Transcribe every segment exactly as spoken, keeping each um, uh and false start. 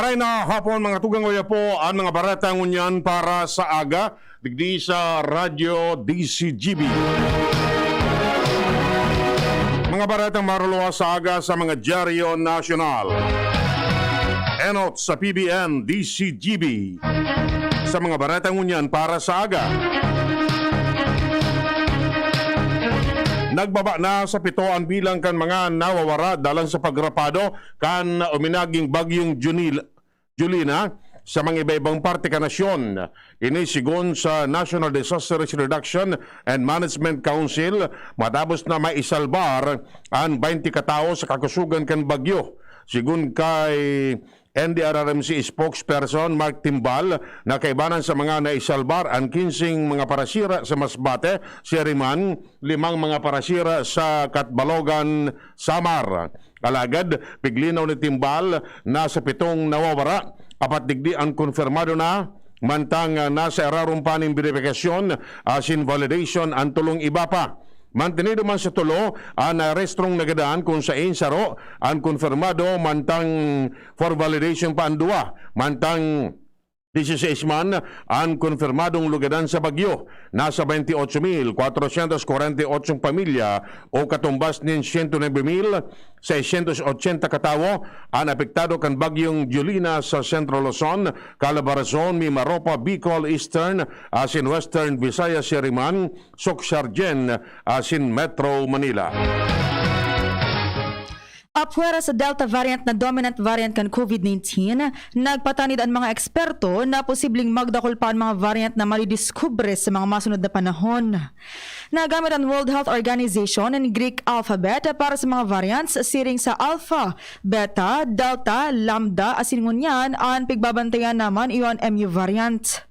Ay na hapon, mga tugang, oya po an mga bareta ngunyan para sa aga, digdi sa Radyo D C G B. Mga baretang maruluwas sa aga sa mga dyaryo nasyonal. Enot sa P B N D C G B. Sa mga bareta ngunyan para sa aga. Nagbaba na sa pito an bilang kan mga nawawara dalan sa pagrapado kan uminaging bagyong Junil-, Julina sa mga iba-ibang parte kan nasyon. Ini sigon sa National Disaster Risk Reduction and Management Council, matapos na maisalbar an baynte ka tawo sa kakusogan kan bagyo. Sigon kay N D R R M C spokesperson Mark Timbal, na kaibanan sa mga naisalbar an kinseng mga parasira sa Masbate, Siriman, limang mga parasira sa Catbalogan, Samar. Alagad, piglinaw ni Timbal na sa pitong nawawara, apat digdi an konfirmado na, mantang, ah, nasa irarom pa nin beripikasyon asin validation an tolong iba pa. Mantenido man sa tolo an narehistrong nagadan, kun saen saro an konfirmado, mantang for validation pa an duwa, mantang dieciséis man an konfirmadong lugadan sa bagyo. Nasa veintiocho mil cuatrocientos cuarenta y ocho pamilya o katumbas nin ciento nuebe mil seiscientos ochenta ka tawo an apektado kan bagyong Julina sa Central Luzon, Calabarzon, Mimaropa, Bicol, Eastern asin Western Visayas, Siriman, Soccsksargen asin Metro Manila. Apwera sa Delta variant na dominant variant kan COVID nineteen, nagpatanid an mga eksperto na posibleng magdakul pa an mga variant na madidiskubre sa mga masunod na panahon. Nagamit an World Health Organization nin Greek alphabet para sa mga variants, siring sa Alpha, Beta, Delta, Lambda, asin ngunyan an pigbabantayan naman iyo an Mu variant.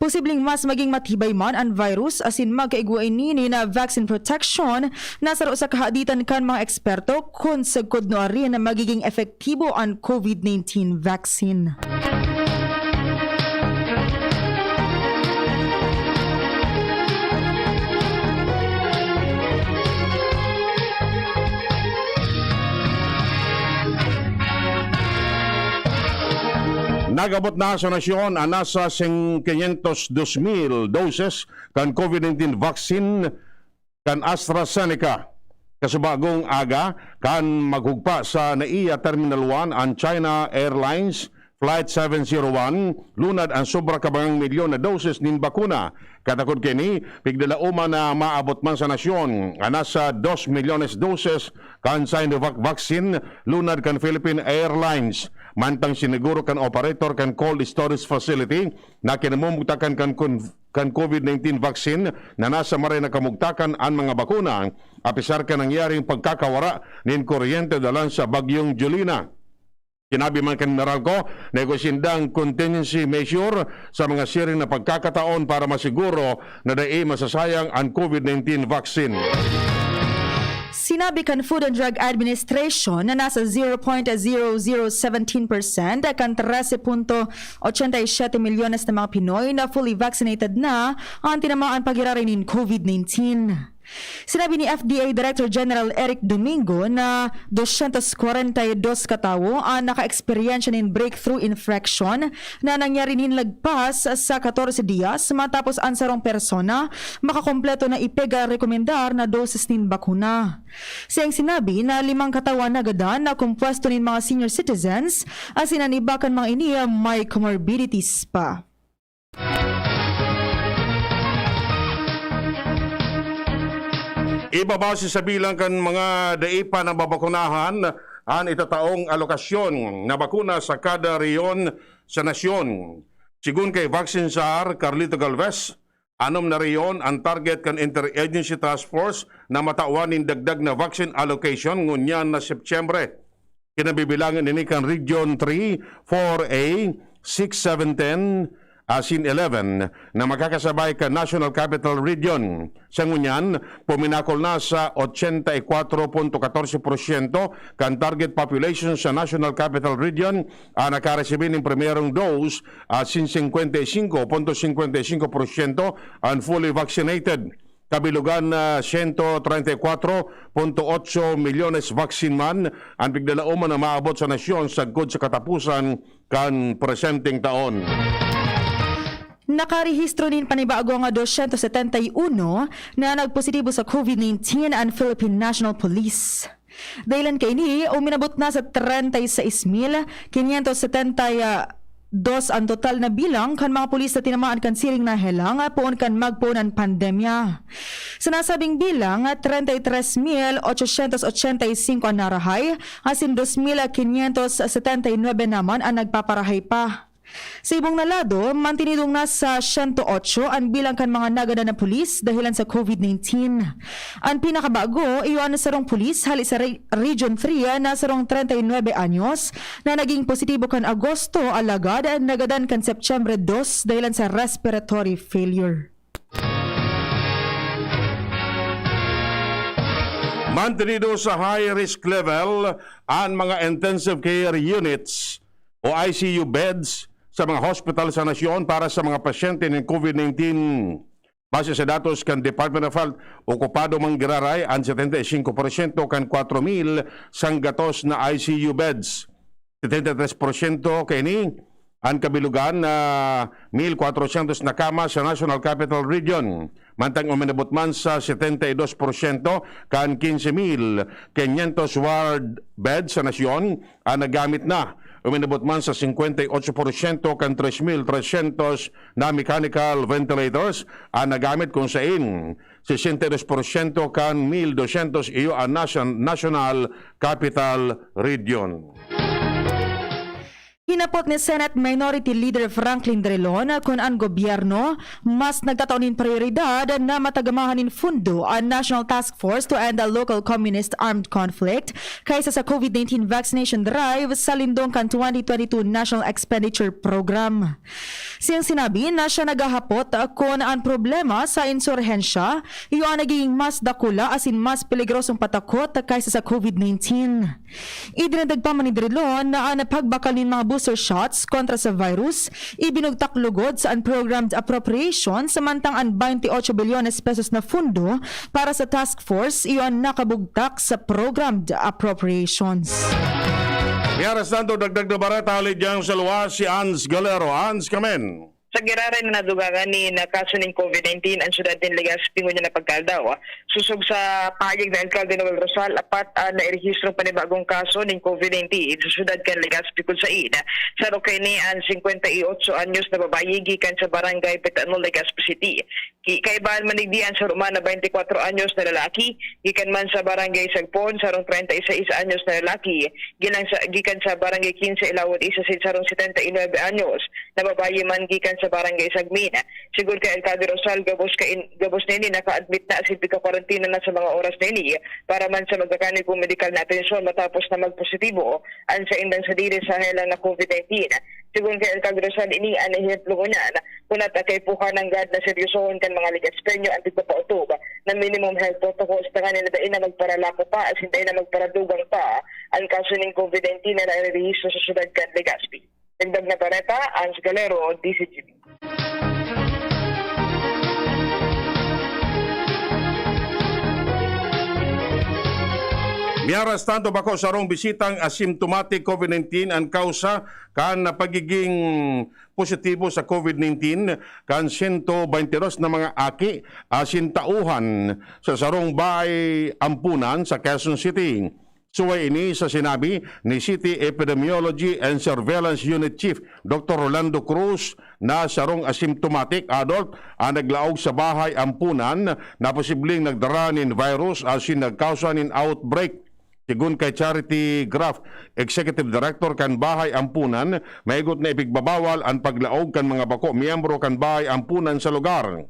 Posibleng mas maging matibay man an virus asin magkaigwa ini nin vaccine protection na saro sa kahaditan kan mga eksperto kun sagkod nuarin magiging epektibo an COVID nineteen vaccine. Nag-abot na sa nasyon an nasa sing-, quinientos dos mil doses kan COVID nineteen vaccine kan AstraZeneca. Kasubagong aga, kan maghugpa sa NAIA Terminal one an China Airlines Flight seven zero one, lunad an sobra ka mga milyon na doses nin bakuna. Katakod kaini, pigdalaoman na maabot man sa nasyon an nasa dos milyones doses kan Sinovac vaccine, lunad kan Philippine Airlines. Mantang siniguro kan operator kan cold storage facility na kinamumugtakan kan kun-, kan COVID nineteen vaccine na nasa maray na kamugtakan an mga bakuna, apisar kan nangyaring pagkakawara nin kuryente dalan sa Bagyong Julina. Sinabi man kan Meralco na igwa sindang contingency measure sa mga siring na pagkakataon para masiguro na dai masasayang an COVID nineteen vaccine. Sinabi kan Food and Drug Administration na nasa zero point zero zero seventeen percent kan trese punto ochenta y siete milyones na mga Pinoy na fully vaccinated na an tinamaan pag-iraray nin COVID nineteen. Sinabi ni F D A Director General Eric Domingo na dosyentos kwarenta y dos katawo an nakaeksperyensya nin breakthrough infection na nangyari nin lagpas sa katorse diyas matapos an sarong persona makakompleto na ipigrekomendar na dosis nin bakuna. Siyang sinabi na limang katawo an nagadan na kompuesto nin mga senior citizens, asin an iba kan mga ini may comorbidities pa. Ibabase sa bilang kan mga dai pa nababakunahan an itataong alokasyon na bakuna sa kada rehiyon sa nasyon. Sigon kay Vaccine Czar Carlito Galvez, anom na rehiyon an target kan Interagency Task Force na matawan nin dagdag na vaccine allocation ngunyan na Setyembre. Kinabibilangan ini kan Region three, four A, six, seven, ten, asin eleven na makakasabay kan National Capital Region. Sa ngunyan, puminakol na sa ochenta y kwatro punto katorse porsyento kan target population sa National Capital Region an nakaresibi nin primerong dose, asin singkwenta y singko punto singkwenta y singko porsyento an fully vaccinated. Kabilugan na siyento treinta y kwatro punto otso milyones vaccine man an pigdalaoman na maabot sa nasyon sagkod sa kataposan kan presenteng taon. Nakarehistro nin panibago nga dosyentos setenta y uno na nagpositibo sa COVID nineteen an Philippine National Police. Dahilan kaini, uminabot na sa treinta y seis mil quinientos setenta y dos an total na bilang kan mga pulis na tinamaan kan siring na helang poon kan magpoon an pandemya. Sa nasabing bilang, treinta y tres mil ochocientos ochenta y cinco an narahay, asin dos mil quinientos setenta y nuebe naman an nagpaparahay pa. Sa ibong na lado, mantinidong na sa siyento otso an bilang kan mga nagadan na pulis dahilan sa COVID nineteen. An pinakabago, iyo an sarong pulis hali sa Re-, Region three na sarong treinta y nuebe anyos na naging positibo kan Agosto, alagad nagadan kan Setyembre dos dahilan sa respiratory failure. Mantenido sa high risk level an mga intensive care units o I C U beds sa mga hospital sa nasyon para sa mga pasyente nin COVID nineteen. Base sa datos kan Department of Health, okupado man giraray an setenta y singko porsyento kan kwatro mil sanggatos na I C U beds. Setenta y tres porsyento kaini an kabilugan na mil kwatrosyentos na kama sa National Capital Region. Mantang uminabot man sa setenta y dos porsyento kan kinse mil kinyentos ward bed sa nasyon an nagamit na. Uminabot man sa singkwenta y otso porsyento kan tres mil tresyentos na mechanical ventilators an nagamit, kun sain sesenta y dos porsyento kan mil dosyentos iyo an nasyon-, National Capital Region. Hinapot ni Senate Minority Leader Franklin Drilon kun an gobyerno mas nagtatao nin prioridad na matagamahan nin fundo an National Task Force to End the Local Communist Armed Conflict kaysa sa COVID nineteen vaccination drive sa lindong kan twenty twenty-two National Expenditure Program. Siyang sinabi na siya naghahapot kun an problema sa insurhensya iyo an nagiging mas dakula asin mas peligrosong patakot kaysa sa COVID nineteen. Idinagdag pa man ni Drilon na an pagbakal nin mga booster shots kontra sa virus, ibinugtak lugod sa unprogrammed appropriation, samantang an twenty-eight bilyones pesos na fundo para sa task force, iyon nakabugtak sa programmed appropriations. Mientras tanto, dagdag na bareta hali dyan sa luwas, si Ans Galero. Ans, kamen. Sa giraray na nadugangan nin kaso nin COVID nineteen an siyudad nin Legazpi ngunyan na pagkaaldaw. Sosog sa pahayag ni Alkalde Noel Rosal, apat an nairehistrong panibagong kaso nin COVID nineteen sa siyudad kan Legazpi, kun sain saro kaini an singkwenta y otso anyos na babayi gikan sa barangay Petanol, Legazpi City. Ki-, kaibahan man digdi an saro man na baynti kwatro anyos na lalaki, gikan man sa Barangay Sagpon, sarong treinta y seis anyos na lalaki, gilang sa, gikan sa Barangay Quince, Ilawod East, asin sarong setenta y nuebe anyos na babayi man gikan sa Barangay Sagmin. Sigon kay Alcalde Rosal, gabos kain-, gabos na ini naka-admit na asin pigka-kwarantina na sa mga oras na ini para man sa magkakanigong medikal na atensyon matapos na magpositibo an saindang sadiri sa helang na COVID nineteen. Sigon kay Alcalde Rosal, ini an ehemplo ngunyan, kun at kaipuhan nanggad na seryosohon kan mga Legazpeño an pagpapaotob na minimum health protocols tanganing na dai na magparalako pa asin dai na magparadugang pa an kaso nin COVID nineteen na nairerehistro sa syudad kan Legazpi. Dagdag na bareta, Ans Galero, D Z G B. Mientras tanto, bako sarong bisitang asymptomatic COVID nineteen an kausa kan pagiging positibo sa COVID nineteen kan sento baynte dos na mga aki asin tauhan sa sarong bahay ampunan sa Quezon City. Suway ini sa sinabi ni City Epidemiology and Surveillance Unit Chief Doktor Rolando Cruz na sarong asymptomatic adult an naglaog sa bahay ampunan na posibleng nagdara nin virus asin nagkausa nin outbreak. Sigon kay Charity Graff, Executive Director kan Bahay Ampunan, maigot na ipigbabawal an paglaog kan mga bako miyembro kan Bahay Ampunan sa lugar.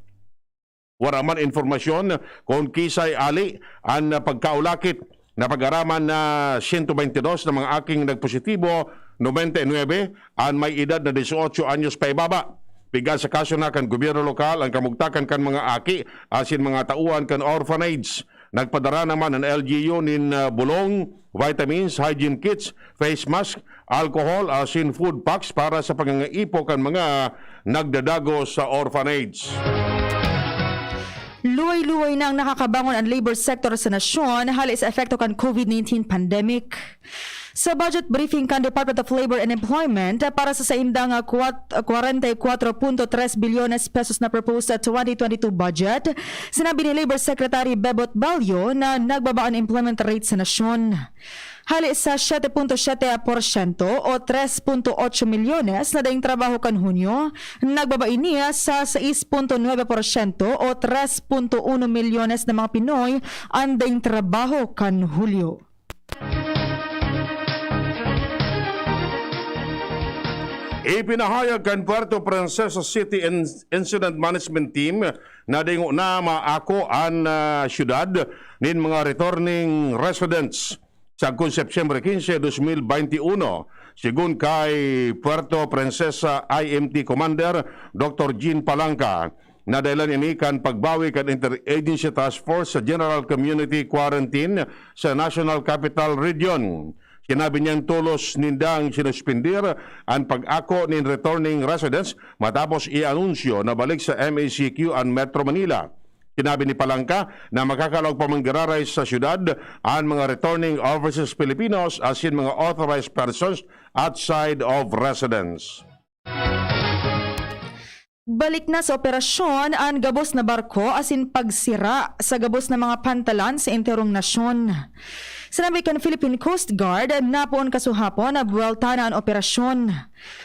Wara man impormasyon kun kisay ali an pagkaulakit. Napag-araman na sento baynte dos na mga aking nagpositibo, nobenta y nuebe an may edad na dieciocho anyos paibaba. Piga sa kaso na kan gobyerno lokal an kamugtakan kan mga aki asin mga tauhan kan orphanage. Nagpadara naman an L G U nin, ah, bulong, vitamins, hygiene kits, face mask, alcohol asin food packs para sa pangangaipo kan mga nagdadagos sa orphanage. Luway-luway nang nakakabangon an labor sector sa nasyon hali sa epekto kan COVID nineteen pandemic. Sa budget briefing kan Department of Labor and Employment para sa saindang, ah, kwat-, kwarenta y kwatro punto tres bilyones pesos na proposed sa twenty twenty-two budget, sinabi ni Labor Secretary Bebot Balyo na nagbaba an employment rate sa nasyon. Hali sa siete punto siete porsyento o tres punto otso milyones na daing trabaho kan Hunyo, nagbaba ini sa sais punto nuebe porsyento o tres punto uno milyones na mga Pinoy an daing trabaho kan Hulyo. Ipinahayag kan Puerto Princesa City In-, Incident Management Team na dingo na maako an, ah, syudad nin mga returning residents sagkod Setyembre quince, dos mil veintiuno, sigon kay Puerto Princesa I M T Commander Doctor Jean Palangka. Nadahilan ini kan pagbawi kan Interagency Task Force sa General Community Quarantine sa National Capital Region. Sinabi niyang tolos nindang sinuspindir an pag-ako nin returning residents matapos i-anunsyo na balik sa M A C Q an Metro Manila. Sinabi ni Palangka na makakalaog pa man giraray sa syudad an mga returning overseas Filipinos asin mga authorized persons outside of residence. Balik na sa operasyon an gabos na barko asin pagsira sa gabos na mga pantalan sa enterong nasyon. Sinabi kan Philippine Coast Guard na poon kasuhapon na buwelta na an operasyon.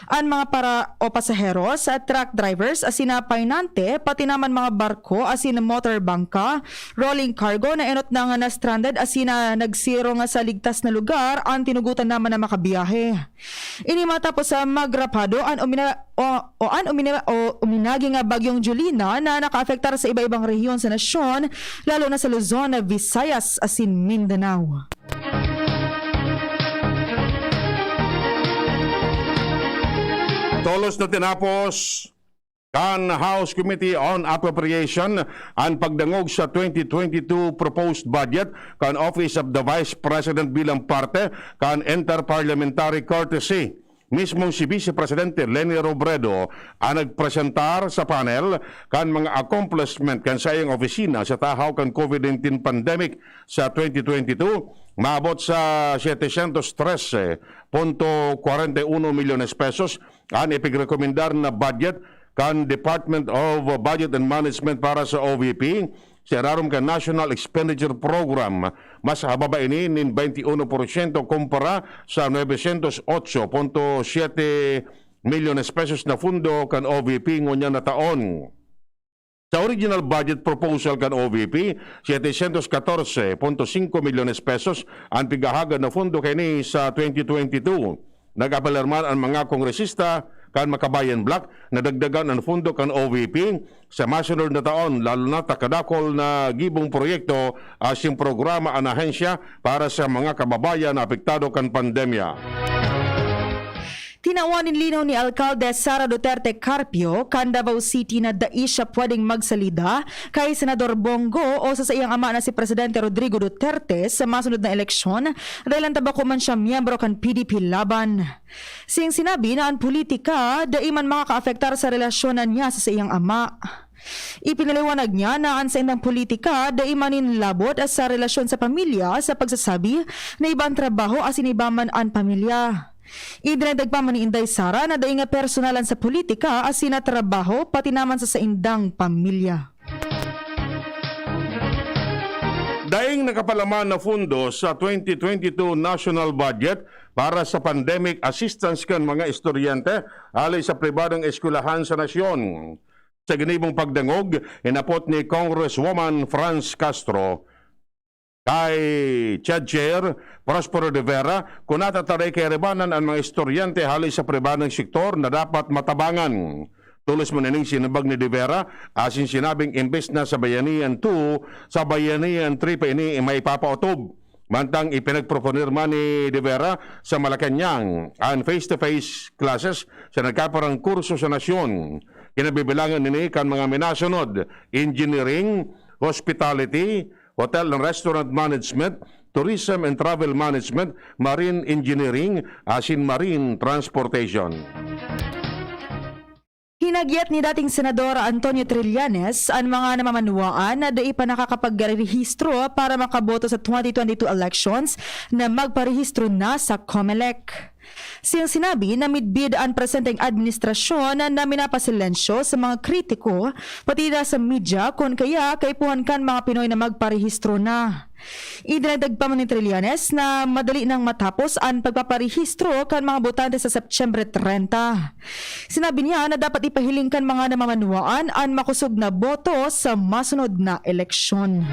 An mga para o pasaheros, truck drivers asin na painante, pati naman mga barko asin motor bangka, rolling cargo na enot na nga na-stranded asin na nagsirong sa ligtas na lugar an tinugotan naman na makabiyahe. Ini matapos sa magrapado an umina-, o, o an umina-, o uminagi nga Bagyong Jolina na nakaapektar sa iba-ibang rehiyon sa nasyon, lalo na sa Luzon, Visayas asin Mindanao. Tolos na tinapos kan House Committee on Appropriation an pagdangog sa twenty twenty-two proposed budget kan Office of the Vice President bilang parte kan Interparliamentary Courtesy. Mismong si Vice Presidente Leni Robredo ang nagpresentar sa panel kan mga accomplishment kan saiyang opisina sa tahaw kan COVID nineteen pandemic sa twenty twenty-two, maabot sa setecientos trese punto kwarenta y uno milyones pesos an ipigrekomendar na budget kan Department of Budget and Management para sa O V P, sa irarom kan National Expenditure Program. Mas hababa ini nin baynte uno porsyento kumpara sa nuebesientos otso punto siyete milyones pesos na fundo kan O V P ngunyan na taon. Sa original budget proposal kan O V P, setecientos katorse punto singko milyones pesos an pighahagad na fundo kaini sa twenty twenty-two. Nag-apelar man an mga kongresista kan Makabayan Bloc na dagdagan an fundo kan O V P sa masunod na taon, lalo na ta kadakul na gibong proyekto asin programa an ahensya para sa mga kababayan na apektado kan pandemya. Tinawan nin linaw ni Alkalde Sara Duterte Carpio kan Davao City na dai siya pwedeng magsalida kay Senador Bong Go o sa saiyang ama na si Presidente Rodrigo Duterte sa masunod na eleksyon, dahilan ta bako man siya miyembro kan P D P Laban. Sining sinabi na an politika dai man makakaapektar sa relasyon na niya sa saiyang ama. Ipinaliwanag niya na an saindang politika dai man nin labot sa relasyon sa pamilya sa pagsasabi na iba an trabaho asin iba man an pamilya. Idinagdag pa man ni Inday Sara na dai nga personalan sa politika asin na trabaho, pati naman sa saindang pamilya. Daing nakapalaman na fundo sa twenty twenty-two national budget para sa pandemic assistance kan mga estudyante hali sa pribadong eskwelahan sa nasyon. Sa ginibong pagdangog, hinapot ni Congresswoman Franz Castro kay CHED Chair Prospero de Vera kung natataray kayaribanan an mga estudyante hali sa pribadong sektor na dapat matabangan. Tolos man ining sinimbag ni De Vera, asin sinabing imbes na sa Bayanihan two, sa Bayanihan three pa ini maipapaotob. Mantang ipinagproponer man ni De Vera sa Malacañang an face-to-face classes sa nagkaparang kurso sa nasyon. Kinabibilangan nini kan mga minasunod: engineering, hospitality, hotel and restaurant management, tourism and travel management, marine engineering, asin marine transportation. Hinagyat ni dating Senador Antonio Trillanes an mga namamanwaan na dai pa nakakapagparehistro para makaboto sa twenty twenty-two elections na magparehistro na sa Comelec. Siyang sinabi na midbid an presenteng administrasyon na minapasilensyo sa mga kritiko, pati na sa media, kun kaya kaipuhan kan mga Pinoy na magparehistro na. Idinagdag pa man ni Trillanes na madali nang matapos an pagpaparehistro kan mga botante sa Setyembre trenta. Sinabi niya na dapat ipahiling kan mga namamanwaan an makosog na boto sa masunod na eleksyon.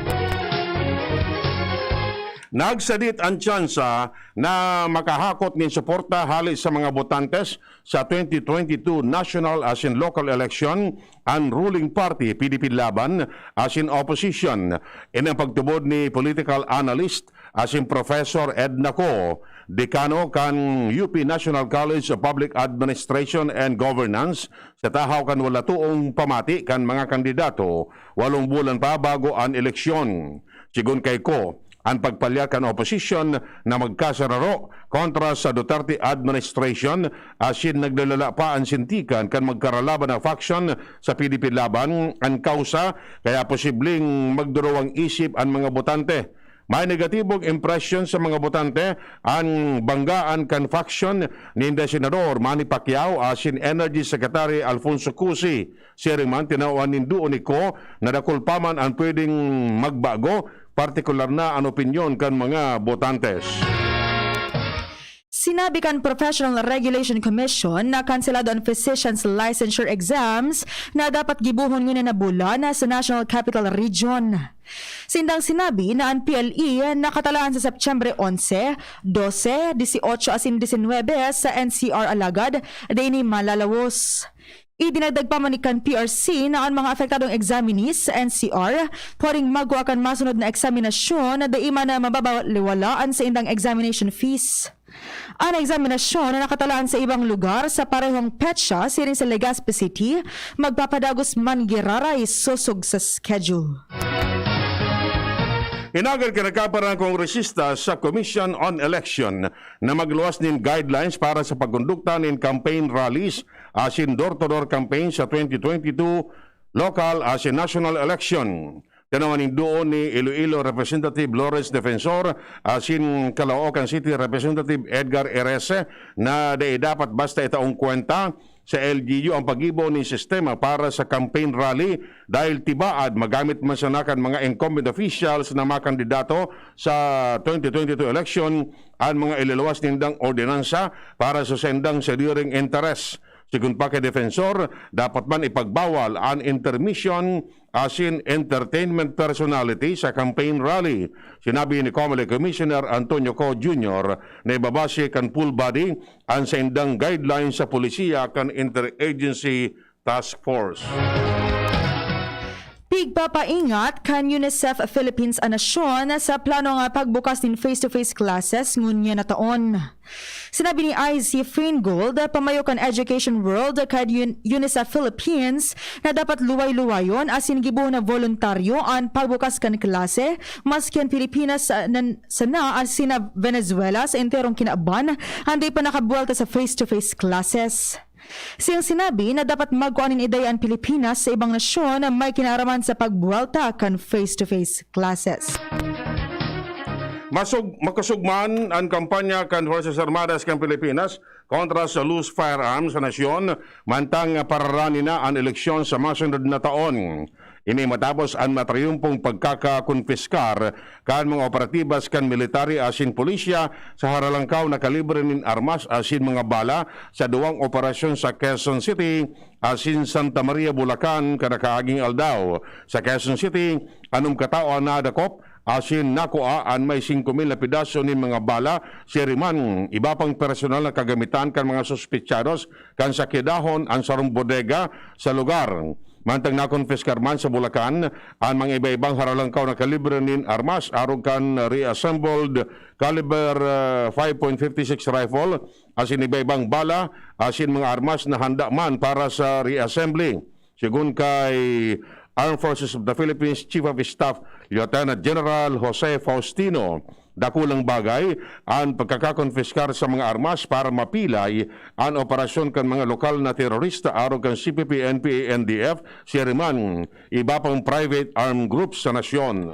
Nagsadit an tsansa na makahakot nin suporta hale sa mga botantes sa twenty twenty-two national asin local election an ruling party, P D P Laban, asin opposition. Ini an pagtubod ni political analyst asin Professor Edna Co, dekano kan U P National College of Public Administration and Governance, sa tahaw kan wala toong pamati kan mga kandidato, walong bulan pa bago an eleksyon. Sigon kay Co, an pagpalyar kan oposisyon na magkasararo kontra sa Duterte administration asin naglalala pa an sintikan kan magkaralaban na faction sa P D P Laban an kausa, kaya posibleng magduruwang isip an mga botante. May negatibong impresyon sa mga botante an banggaan kan faction ninda Senador Manny Pacquiao asin Energy Secretary Alfonso Cusi. Siring man, tinawan nin duo ni Co na dakul pa man an pwedeng magbago, partikular na an opinyon kan mga botantes. Sinabi kan Professional Regulation Commission na kanselado an physicians licensure exams na dapat gibohon ngunyan na bulan sa National Capital Region. Sindang sinabi na an P L E nakatalaan sa Setyembre onse, dose, dieciocho asin diecinuebe sa N C R, alagad dai ini malalawos. Idinagdag pa man kan P R C na an mga apektadong examinees sa N C R pwedeng magkua kan masunod na eksaminasyon na dai man mababaliwala an saindang examination fees. An eksaminasyon na nakatalaan sa ibang lugar sa parehong petsa siring sa Legazpi City, magpapadagos man giraray sosog sa schedule. Inagad kan nagkaparang kongresista sa Commission on Election na magluwas nin guidelines para sa pagkondukta nin campaign rallies asin door-to-door campaign sa twenty twenty-two local asin national election. Tinawan nin duo ni Iloilo Representative Lawrence Defensor asin Caloocan City Representative Edgar Erese na dai dapat basta itaong kwenta sa L G U ang paggibo nin sistema para sa campaign rally dahil tibaad magamit man sana kan mga incumbent officials na makandidato sa twenty twenty-two election an mga ililuwas nindang ordinansa para sa saindang sadiring interes. Sigon pa ki Defensor, dapat man ipagbawal an intermission asin entertainment personality sa campaign rally. Sinabi ni Comelec Commissioner Antonio Co Junior na ibabase kan full body an saindang guidelines sa polisiya kan Interagency Task Force. Pigpapaingat kan UNICEF Philippines an nasyon sa planong pagbukas nin face-to-face classes ngunyan na taon. Sinabi ni I C Feingold, pamayo kan Education World kan UNICEF Philippines, na dapat luway-luwayon asin gibohon na voluntaryo an pagbukas kan klase, maski an Pilipinas, ah, nan-, sana asin na Venezuela sa enterong kinaban, an dai pa nakabuwelta sa face-to-face classes. Siyang sinabi na dapat magkua nin ideya an Pilipinas sa ibang nasyon na may kinaaraman sa pagbuwelta kan face-to-face classes. Masug-, makasugman an kampanya kan Forces Armadas kan Pilipinas kontra sa loose firearms sa nasyon, mantang pararani na an eleksyon sa masunod na taon. Ini matapos an matriyumpong pagkakakonpiskar kan mga operatibas kan military asin pulisya sa haralangkaw na kalibre nin armas asin mga bala sa duwang operasyon sa Quezon City asin Santa Maria, Bulacan, kan nakaaging aldaw. Sa Quezon City, anom katao an nadakop asin nakua an may singko mil na pedaso nin mga bala, siring man iba pang personal na kagamitan kan mga suspetsados kan sakyadahon an sarong bodega sa lugar. Mantang nakonpiskar man sa Bulacan an mga iba-ibang haralangkaw na kalibre nin armas arog kan reassembled caliber, ah, five point fifty six rifle asin iba-ibang bala asin mga armas na handa man para sa reassembly. Sigon kay Armed Forces of the Philippines Chief of Staff Lieutenant General Jose Faustino, Dakulang bagay an pagkakakonpiskar sa mga armas para mapilay an operasyon kan mga lokal na terorista arog kan C P P, N P A, N D F, siring man iba pang private armed groups sa nasyon.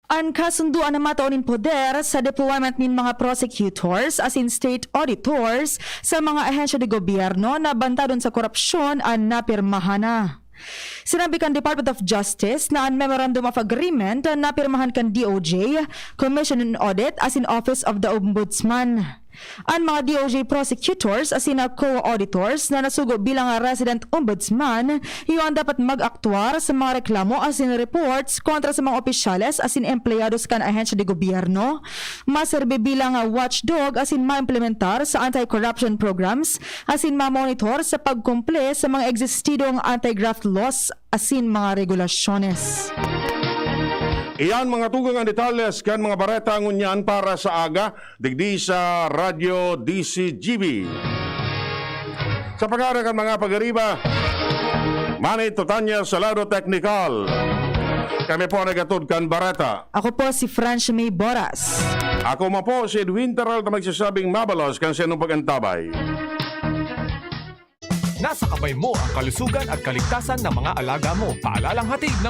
An kasundoan na matao nin poder sa deployment nin mga prosecutors asin state auditors sa mga ahensya de gobyerno na bantadon sa korupsyon an napirmahan na. Sinabi kan Department of Justice na an Memorandum of Agreement na napirmahan kan D O J, Commission on Audit asin Office of the Ombudsman. An mga D O J prosecutors asin na co-auditors na nasugo bilang resident ombudsman, iyo an dapat mag-aktwar sa mga reklamo asin reports kontra sa mga opisyales asin empleyados kan ahensya de gobyerno, maserbi bilang watchdog asin maimplementar sa anti-corruption programs asin mamonitor sa pagkumple sa mga existidong anti-graft laws asin mga regulasyones. Iyan, mga tugang, ang detalles kan mga bareta ngunyan para sa aga, digdi sa Radyo D C G B. Sa pangaran kan mga pag-ariba, Manny Totanya sa lado teknikal. Kami po nagatod kan bareta. Ako po si French May Boras. Ako man po si Edwin Taral na magsasabing mabalos kan sinong pag-antabay. Nasa kamay mo ang kalusugan at kaligtasan ng mga alaga mo. Paalalang hatid ng